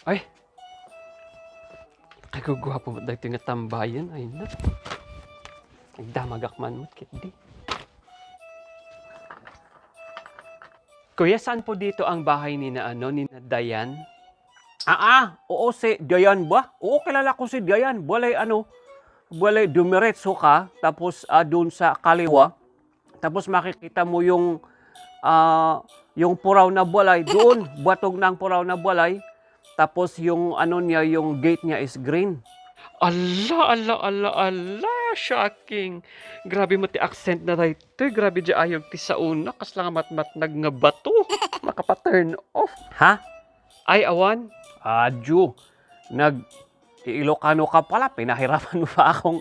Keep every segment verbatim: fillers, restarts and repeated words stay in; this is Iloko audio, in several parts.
Ay! Kaguguapo met daytoy nga tambayen, ay na. Nagdamagak man met ketdi. Kuya, saan po dito ang bahay ni na ano, ni na Dayan? Ah, ah, oo, si Dayan ba? Oo, kilala ko si Dayan. Balay ano, balay dumiretso ka, tapos, ah, doon sa kaliwa, tapos makikita mo yung, ah, yung puraw na balay, doon, batog na ang puraw na balay. Tapos yung ano niya, yung gate niya is green. Ala, ala, ala, ala, shocking. Grabe mo ti accent na daytoy. Grabe di ayog ti saona. Kasla nga matmatnag nga bato. Makapa-turn off. Ha? Ay, awan. Adyo. Nag Ilocano ka pala, pinahirapan mo pa akong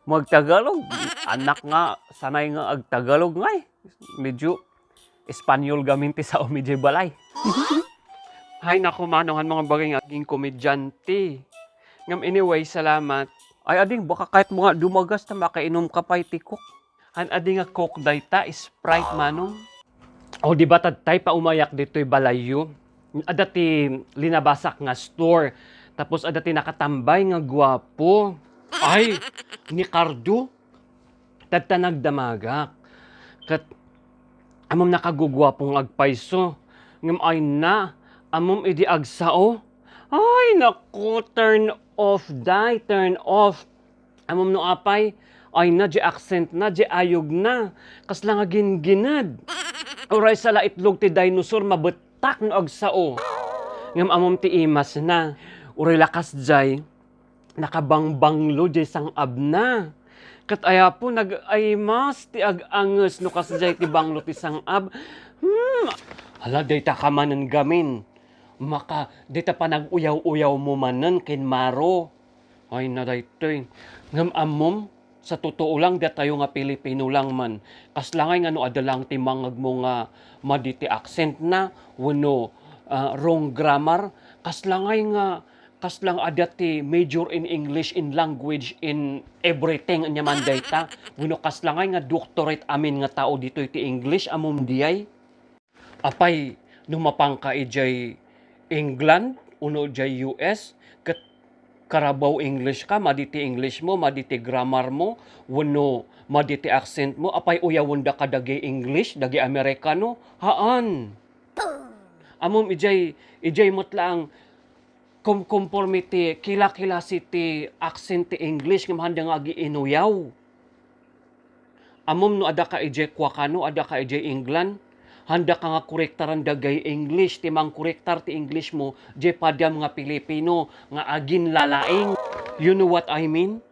magtagalog. Anak nga, sanay nga agtagalog ngay. Medyo Espanyol gamin ti sao mi diay balay. Hay naku, Manong, han mga bagay nga aging komedyante. Ngem anyway, salamat. Ay, ading, baka kayat mo nga dumagas ta makainom ka pay ti Coke. Han adi nga Coke dayta, Sprite, Manong? O, di ba, tadtay paumayak ditoy balayyo? Adda ti linabasak nga store. Tapos adda ti nakatambay nga guapo. Ay, ni Cardo. Tadta nagdamagak. Ket ammom, nakaguguapo nga agpayso. Ngem ay na, ammom idi agsao. Ay, naku, turn off, day, turn off. Ammom no apay? Ay na, di accent na, di ayog na. Kasla nga gingined. Uray sala itlog ti dinosaur, mabettak no agsao. Ngem ammom ti imas na. Uray lakas jay, nakabangbanglo jay sang-abna. Ket ay apo, nagaimas ti ag-anges no kasjay ti banglo ti sang-ab. Hmm, hala, dayta ka manen gamin. Maka, dayta panag-uyaw-uyaw mo manen ken Maro. Ay na daytoy. Ngem ammom, sa totoo lang, datayo nga Pilipino lang man. Kasla ngay nga no adda lang ti mangngegmo nga madi ti accent na, wenno, ah, wrong grammar, kasla ngay nga, kasla nga adda ti major in English, in language, in everything, ania man dayta. Wenno kasla ngay nga doctorate amin nga tao ditoy ti English, ammom diay? Apay, no mapanka idiay England, wenno idiay U S, ket karabaw English ka, madi ti English mo, madi ti grammar mo, wenno madi ti accent mo, apay uyawendaka dagiti English, dagiti Amerikano? Haan. Ammom, idiay, idiay met laeng kumkomporme ti kilakilasi ti accent ti English ngem haanda nga agiinuyaw. Ammom no adda ka idiay kuakano, adda ka idiay England, haanda ka nga korektaran dagiti English, ti mangkorektar ti English mo, diay padam nga Pilipino nga aginlalaing. You know what I mean?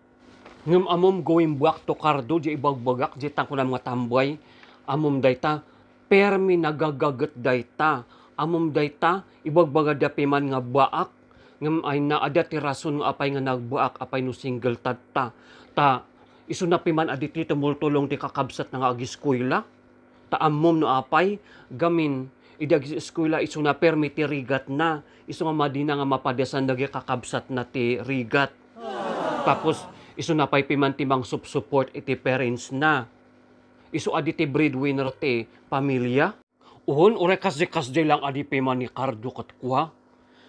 Ngem ammom, going back to Cardo, diay ibagbagak, diay tan kunam nga tambay, ammom dayta, permi nagagaget dayta. Ammom dayta, ibagbagada piman nga baak, ngem ay na, adda ti rason nga apay nga nagbaak, apay no single tadta. Ta, isuna piman a ditoy tumultulong ti kakabsatna nga agiskuela. Ta ammom no apay, gamin, idi agiskuela, isuna permi ti rigatna, isu nga madina nga mapadasan dagiti kakabsatna ti rigat. Tapos, isuna pay piman ti mangsupsupport iti parentsna. Isu a ditoy breadwinner ti pamilia. Wen, uray kasdi-kasdi lang a di piman ni Cardo ket kua.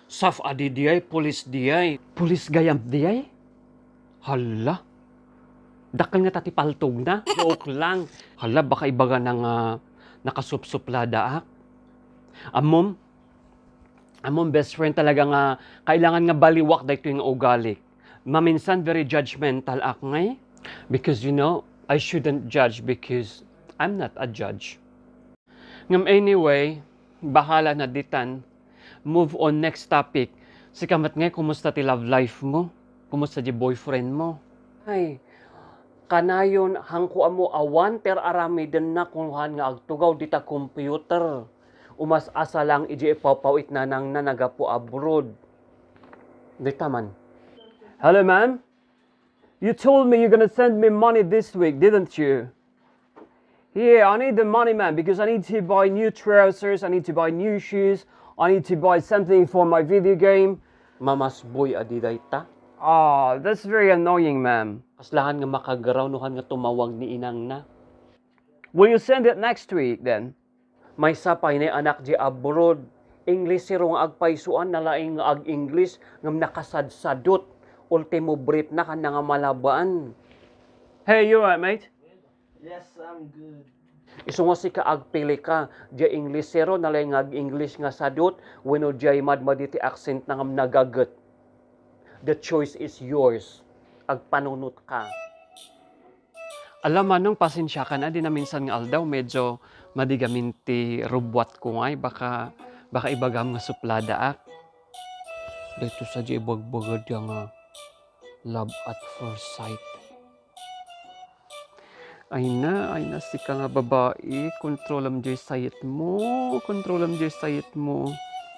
Saf a di diay, pulis diay. Pulis gayam diay? Hala. Dakkel ngata ti paltogna. Joke lang. Hala, baka ibagana nga nakasupsupladaak. Ammom, ammom, best friend, talaga nga kailangan nga baliwak daytoy nga ugalik. Maminsan very judgmental ak ngay. Because, you know, I shouldn't judge because I'm not a judge. Ngem anyway, bahala na ditan. Move on, next topic. Sika met ngay, kumusta ti love life mo? Kumusta ti boyfriend mo? Ay, kanayon, hanko ammo awan ti ar-aramidenna, kunoan nga agtugaw dita computer. Umas-asa lang idi ipawpaw it nanangna nagapu abroad. Dita man. Hello, ma'am. You told me you're gonna send me money this week, didn't you? Yeah, I need the money, man, because I need to buy new trousers, I need to buy new shoes, I need to buy something for my video game. Mamasboy a di dayta. Ah, that's very annoying, ma'am. Kaslahan nga makagaraw no han nga tumawag ni inangna. Will you send it next week, then? Maysa pay nay anak di abroad. Inglesero nga agpaysoan, nalaing nga ag-English ngem nakasadsadot. Ultimo brief na, kasta nga malaban. Hey, you alright, mate? Yes, I'm good. Isu nga sika agpili ka, diay Inglesero, nalaing nga ag-English nga sadot, wenno diay madmadi ti accent na ngem nagaget. The choice is yours. Agpanunot ka. Ala, Manong, pasensiakan a, di naminsan nga aldaw, medyo madi gamin ti rubbuatko ngay, baka, baka ibagam nga supladaak. Daytoy sadiay ibagbagada nga love at first sight. Ayna, ayna, sika nga babai, kontrolam diay sayetmo, kontrolam diay sayetmo.